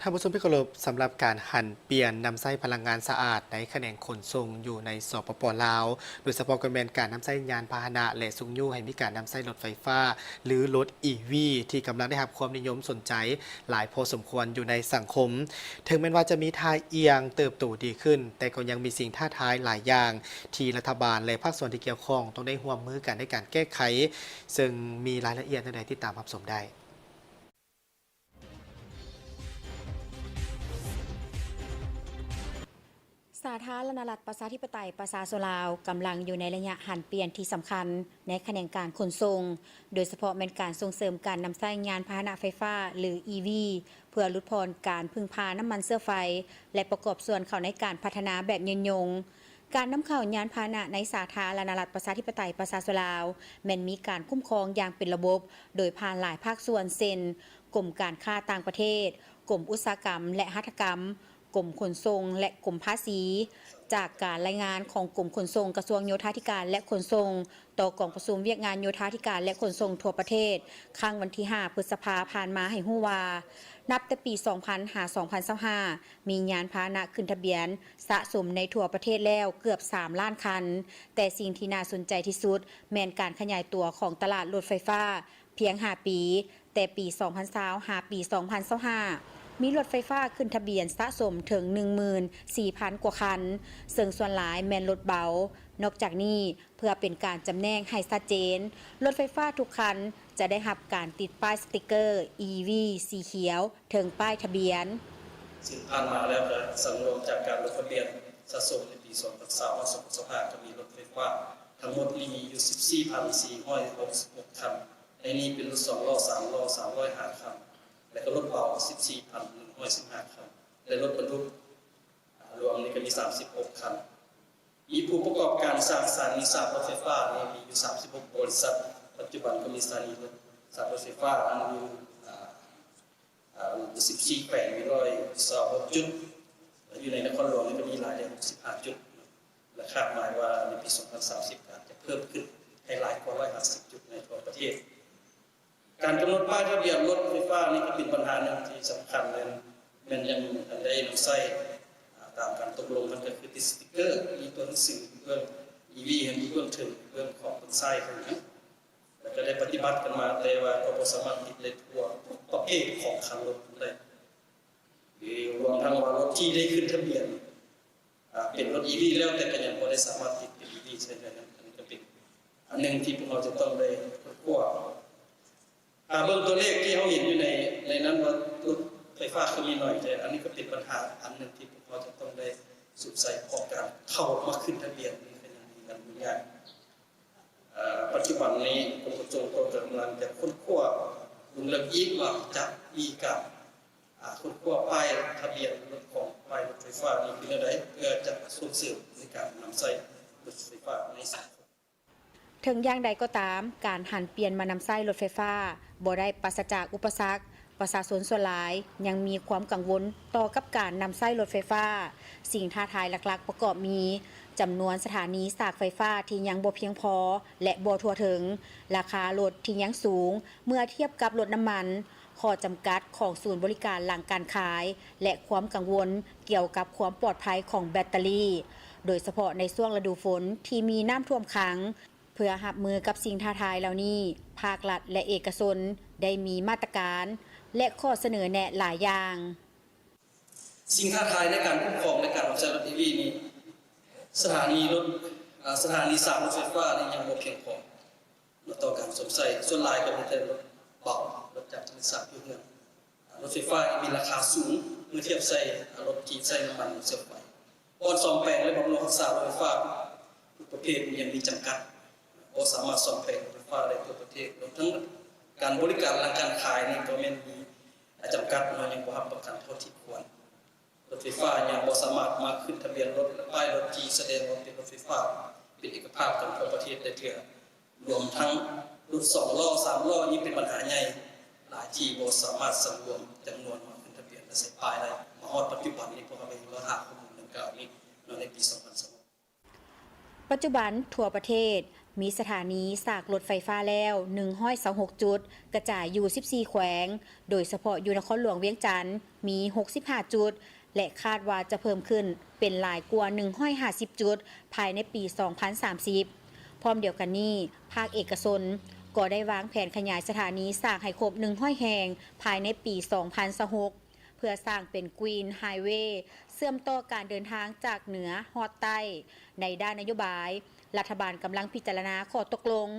ທ່ານຜູ້ຊົມທີ່ເຄົາລົບ, ສຳລັບການຫັນປ່ຽນນຳໃຊ້ພະລັງງານສະອາດໃນຂະແໜງຂົນສົ່ງຢູ່ໃນ ສປປ ລາວ, ໂດຍສະເພາະກໍແມ່ນການນຳໃຊ້ຍານພາຫະນະ ແລະ ຊຸກຍູ້ໃຫ້ມີການນຳໃຊ້ລົດໄຟຟ້າ ຫຼື ລົດ ອີ ວີ ທີ່ກຳລັງໄດ້ຮັບຄວາມນິຍົມສົນໃຈຫຼາຍພໍສົມຄວນຢູ່ໃນສັງຄົມ. ເຖິງແມ່ນວ່າຈະມີທ່າອ່ຽງເຕີບໂຕດີຂຶ້ນ, ແຕ່ກໍຍັງມີສິ່ງທ້າທາຍຫຼາຍຢ່າງ ທີ່ລັດຖະບານ ແລະ ພາກສ່ວນທີ່ກ່ຽວຂ້ອງຕ້ອງໄດ້ຮ່ວມມືກັນໃນການແກ້ໄຂ, ເຊິ່ງມີລາຍລະອຽດແນວໃດ ຕິດຕາມຮັບຊົມໄດ້. ສາທາລະນະລັດ ປະຊາທິປະໄຕ ປະຊາຊົນລາວ ກຳລັງຢູ່ໃນໄລຍະຫັນປ່ຽນທີ່ສຳຄັນໃນຂະແໜງການຂົນສົ່ງ, ໂດຍສະເພາະແມ່ນການສົ່ງເສີມການນຳໃຊ້ຍານພາຫະນະໄຟຟ້າ ຫຼື ອີ ວີ ເພື່ອຫຼຸດຜ່ອນການເພິ່ງພານ້ຳມັນເຊື້ອໄຟ ແລະ ປະກອບສ່ວນເຂົ້າໃນການພັດທະນາແບບຍືນຍົງ. ການນຳເຂົ້າຍານພາຫະນະໃນສາທາລະນະລັດ ປະຊາທິປະໄຕ ປະຊາຊົນລາວ ແມ່ນມີການຄຸ້ມຄອງຢ່າງເປັນລະບົບ ໂດຍຜ່ານຫຼາຍພາກສ່ວນ ເຊັ່ນ ກົມການຄ້າຕ່າງປະເທດ, ກົມອຸດສາຫະກຳ ແລະ ຫັດຖະກຳ, ກົມຂົນສົ່ງ ແລະ ກົມພາສີ. ຈາກການລາຍງານຂອງກົມຂົນສົ່ງ ກະຊວງໂຍທາທິການ ແລະ ຂົນສົ່ງ ຕໍ່ກອງປະຊຸມວຽກງານໂຍທາທິການ ແລະ ຂົນສົ່ງທົ່ວປະເທດ ຄັ້ງວັນທີຫ້າ ພຶດສະພາຜ່ານມາໃຫ້ຮູ້ວ່າ, ນັບແຕ່ປີສອງພັນ ຫາ ສອງພັນຊາວຫ້າ ມີຍານພາຫະນະຂຶ້ນທະບຽນສະສົມໃນທົ່ວປະເທດແລ້ວເກືອບສາມລ້ານຄັນ, ແຕ່ສິ່ງທີ່ໜ້າສົນໃຈທີ່ສຸດແມ່ນການຂະຫຍາຍຕົວຂອງຕະຫຼາດລົດໄຟຟ້າ ພຽງຫ້າປີ, ແຕ່ປີສອງພັນຊາວ ຫາ ປີສອງພັນຊາວຫ້າ ມີລົດໄຟຟ້າຂຶ້ນທະບຽນສະສົມເຖິງ ໜຶ່ງໝື່ນສີ່ພັນກວ່າຄັນ, ເຊິ່ງສ່ວນຫຼາຍແມ່ນລົດເບົາ. ນອກຈາກນີ້, ເພື່ອເປັນການຈຳແນກໃຫ້ຊັດເຈນ, ລົດໄຟຟ້າທຸກຄັນຈະໄດ້ຮັບການຕິດປ້າຍສະຕິກເກີ ອີ ວີ ສີຂຽວເທິງປ້າຍທະບຽນ. ຊຶ່ງຜ່ານມາແລ້ວກໍສັງລວມຈາກການລົງທະບຽນສະສົມໃນປີສອງພັນຊາວ ຫາ ສອງພັນຊາວຫ້າ ກໍມີລົດໄຟຟ້າທັງໝົດນີ້ມີຢູ່ ສິບສີ່ພັນສີ່ຮ້ອຍຫົກສິບຫົກຄັນ. ໃນນີ້ເປັນລົດສອງລໍ້, ສາມລໍ້ ສາມຮ້ອຍຫ້າຄັນ ແລະ ກໍລົດເບົາ ສິບສີ່ພັນໜຶ່ງຮ້ອຍສິບຫ້າຄັນ ແລະ ລົດບັນທຸກ ອາ ລວມນີ້ກໍມີສາມສິບຫົກຄັນ. ມີຜູ້ປະກອບການສ້າງສະຖານີຊາດລົດໄຟຟ້ານີ້ມີຢູ່ສາມສິບຫົກບໍລິສັດ, ປັດຈຸບັນກໍມີສະຖານີຊາດລົດໄຟຟ້ານັ້ນຢູ່ ອາ ອາ ສິບສີ່ແຂວງ ມີຮ້ອຍຊາວຫົກຈຸດ, ແລະ ຢູ່ໃນນະຄອນຫຼວງນີ້ກໍມີຫຼາຍແລ້ວຫົກສິບຫ້າຈຸດ. ແລະ ຄາດໝາຍວ່າໃນປີສອງພັນສາມສິບ ອາດຈະເພີ່ມຂຶ້ນໃຫ້ຫຼາຍກວ່າຮ້ອຍຫ້າສິບຈຸດໃນທົ່ວປະເທດ. ການກຳນົດປ້າຍທະບຽນລົດໄຟຟ້ານີ້ກໍເປັນບັນຫາໜຶ່ງທີ່ສຳຄັນ ແມ່ນ ແມ່ນຍັງທັນໄດ້ນຳໃຊ້ ອາ ຕາມການຕົກລົງ ມັນກໍຄືຕິດສະຕິກເກີ ມີຕົວໜັງສືເບື້ອງ ອີ ວີ ໃຫ້ຢູ່ເບື້ອງເທິງ ເບື້ອງຂອບເບື້ອງຊ້າຍເທົ່ານັ້ນ ແລ້ວກໍໄດ້ປະຕິບັດກັນມາ ແຕ່ວ່າກໍບໍ່ສາມາດຕິດໄດ້ທົ່ວທຸກປະເພດຂອງຄັນລົດໄດ້ ຫຼື ລວມທັງວ່າລົດທີ່ໄດ້ຂຶ້ນທະບຽນ ອາ ເປັນລົດ ອີ ວີ ແລ້ວ ແຕ່ກໍຍັງບໍ່ໄດ້ສາມາດຕິດເປັນ ອີ ວີ ໃຊ້ໄດ້ນັ້ນ ອັນນີ້ກໍເປັນອັນໜຶ່ງທີ່ພວກເຮົາຈະຕ້ອງໄດ້ຄົ້ນຄວ້າ. ຖ້າເບິ່ງຕົວເລກທີ່ເຮົາເຫັນຢູ່ໃນ ໃນນັ້ນວ່າລົດໄຟຟ້າຄືມີໜ້ອຍແທ້, ອັນນີ້ກໍເປັນບັນຫາອັນໜຶ່ງທີ່ພວກເຮົາຈະຕ້ອງໄດ້ສຸມໃສ່ ເພາະການເຂົ້າມາຂຶ້ນທະບຽນນີ້ກໍຍັງມີການຫຍຸ້ງຍາກ. ເອີ ປັດຈຸບັນນີ້ກົມຂົນສົ່ງກໍກຳລັງຈະຄົ້ນຄວ້າລົງເລິກອີກວ່າຈະມີການ ອາ ຄົ້ນຄວ້າປ້າຍທະບຽນລົດຂອງປ້າຍລົດໄຟຟ້ານີ້ຄືແນວໃດ ເພື່ອຈະສົ່ງເສີມໃນການນຳໃຊ້ລົດໄຟຟ້າໃນສັງຄົມ. ເຖິງຢ່າງໃດກໍຕາມ, ການຫັນປ່ຽນມານຳໃຊ້ລົດໄຟຟ້າບໍ່ໄດ້ປາສະຈາກອຸປະສັກ, ປະຊາຊົນສ່ວນຫຼາຍຍັງມີຄວາມກັງວົນຕໍ່ກັບການນຳໃຊ້ລົດໄຟຟ້າ. ສິ່ງທ້າທາຍຫຼັກໆປະກອບມີ ຈຳນວນສະຖານີສາກໄຟຟ້າທີ່ຍັງບໍ່ພຽງພໍ ແລະ ບໍ່ທົ່ວເຖິງ, ລາຄາລົດທີ່ຍັງສູງເມື່ອທຽບກັບລົດນ້ຳມັນ, ຂໍ້ຈຳກັດຂອງສູນບໍລິການຫຼັງການຂາຍ ແລະ ຄວາມກັງວົນກ່ຽວກັບຄວາມປອດໄພຂອງແບັດເຕີຣີ, ໂດຍສະເພາະໃນຊ່ວງລະດູຝົນທີ່ມີນ້ຳຖ້ວມຂັງ. ເພື່ອຮັບມືກັບສິ່ງທ້າທາຍເຫຼົ່ານີ້, ພາກລັດ ແລະ ເອກະຊົນໄດ້ມີມາດຕະການ ແລະ ຂໍ້ສະເໜີແນະຫຼາຍຢ່າງ. ສິ່ງທ້າທາຍໃນການຄຸ້ມຄອງ ແລະ ການນຳໃຊ້ລົດ ອີ ວີ ນີ້ ສະຖານີລົດ ອາ ສະຖານີສາກລົດໄຟຟ້ານີ້ຍັງບໍ່ພຽງພໍ ແລະ ຕໍ່ການຊົມໃຊ້ ສ່ວນຫຼາຍກໍມີແຕ່ລົດເບົາ, ລົດຈັກທີ່ມີສາກຢູ່ເຮືອນ. ອາ ລົດໄຟຟ້າມີລາຄາສູງເມື່ອທຽບໃສ່ ອາ ລົດທີ່ໃຊ້ນ້ຳມັນເຊື້ອໄຟ. ບ່ອນສ້ອມແປງ ແລະ ບຳລຸງຮັກສາລົດໄຟຟ້າທຸກປະເພດຍັງມີຈຳກັດ, ບໍ່ສາມາດສ້ອມແປງລົດໄຟຟ້າໄດ້ທົ່ວປະເທດ. ລວມທັງການບໍລິການຫຼັງການຂາຍນີ້ກໍແມ່ນມີ ຈຳກັດເນາະ, ຍັງບໍ່ຮັບປະກັນເທົ່າທີ່ຄວນ. ລົດໄຟຟ້າຍັງບໍ່ສາມາດມາຂຶ້ນທະບຽນລົດ ແລະ ປ້າຍລົດທີ່ສະແດງວ່າເປັນລົດໄຟຟ້າເປັນເອກະພາບກັນທົ່ວປະເທດໄດ້ເທື່ອ. ລວມທັງລົດສອງລໍ້ ສາມລໍ້ຍັງເປັນບັນຫາໃຫຍ່ຫຼາຍທີ່ບໍ່ສາມາດສັງລວມຈຳນວນມາຂຶ້ນທະບຽນ ແລະ ໃສ່ປ້າຍໄດ້. ມາຮອດປັດຈຸບັນນີ້ ພວກເຮົາກໍຍັງລໍຖ້າຂໍ້ມູນດັ່ງກ່າວນີ້ເນາະ ໃນປີສອງພັນຊາວຫົກ. ປັດຈຸບັນທົ່ວປະເທດ ມີສະຖານີສາກລົດໄຟຟ້າແລ້ວໜຶ່ງຮ້ອຍຊາວຫົກຈຸດ ກະຈາຍຢູ່ສິບສີ່ແຂວງ, ໂດຍສະເພາະຢູ່ນະຄອນຫຼວງວຽງຈັນມີຫົກສິບຫ້າຈຸດ ແລະ ຄາດວ່າຈະເພີ່ມຂຶ້ນເປັນຫຼາຍກວ່າໜຶ່ງຮ້ອຍຫ້າສິບຈຸດ ພາຍໃນປີສອງພັນສາມສິບ. ພ້ອມດຽວກັນນີ້, ພາກເອກະຊົນກໍໄດ້ວາງແຜນຂະຫຍາຍສະຖານີສາກໃຫ້ຄົບໜຶ່ງຮ້ອຍແຫ່ງພາຍໃນປີສອງພັນຊາວຫົກ ເພື່ອສ້າງເປັນ Green Highway ເຊື່ອມຕໍ່ການເດີນທາງຈາກເໜືອຮອດໃຕ້. ໃນດ້ານນະໂຍບາຍ, ລັດຖະບານກຳລັງພິຈາລະນາຂໍ້ຕົກລົງ